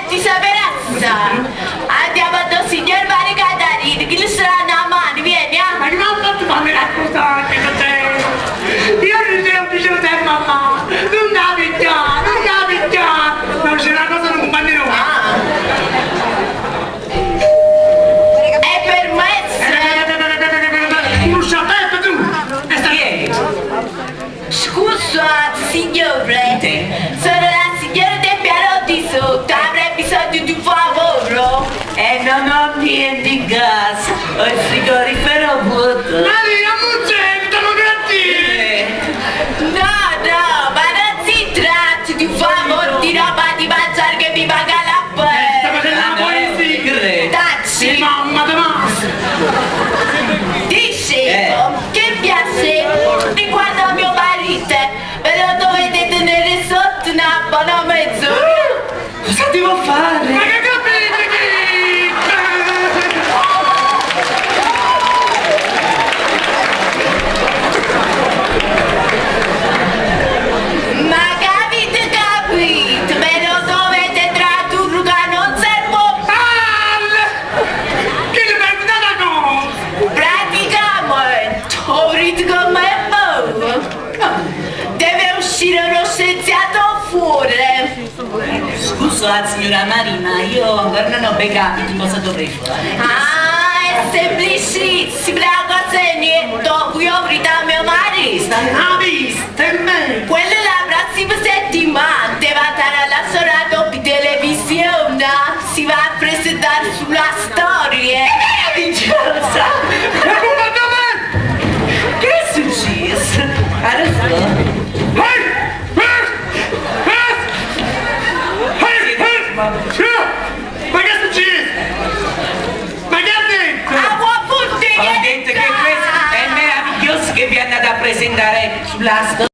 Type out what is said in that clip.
Ti sapere assai. Andiamo dal signor Mario Catarino, che gli sarà una mano, vieni, ah. Ma che mi ha fatto fammi raccontare che c'è? Io dicevo, dicevo te mamma, non la picchiare, non la picchiare! Non c'è una cosa non compagno. Ah. È permesso? Non sapete tu! E sta Chi è? Scusa, signore. Sono la signora del piano di sotto, avrei bisogno di un favore. E non ho niente in casa, ho il frigorifero vuoto. Maria, muggetta, non grazie! No, no, ma non si tratta di un favore di roba di mangiare che mi paga la Sta pena. facendo la poesia! Tacci, Sì, mamma, te mamma! dicevo che piace riguardo a mio marito, però dovete tenere sotto una buona mezz'ora. Cosa devo Ma fare? che capite che... Ma capite, capite, però dovete tradurre che non servo Palle! Che le fai una cosa? praticamente, ho come voi. Deve uscire uno scienziato fuori. Scusa signora Marina, io ancora non ho ben capito cosa dovrei fare. Ah, è semplicissima la cosa è niente, io ho a mio marito. Ha visto, è me! Quello la prossima settimana deve andare alla sola doppia televisione, si va a presentare sulla storia. Meravigliosa! E come dov'è? Che è successo? Adesso? Ehi! Ehi! Ehi! Ehi! Ma che è successo? Ma che ha detto? A buon punto Ho detto che questo è meraviglioso che vi andate a presentare sulla storia.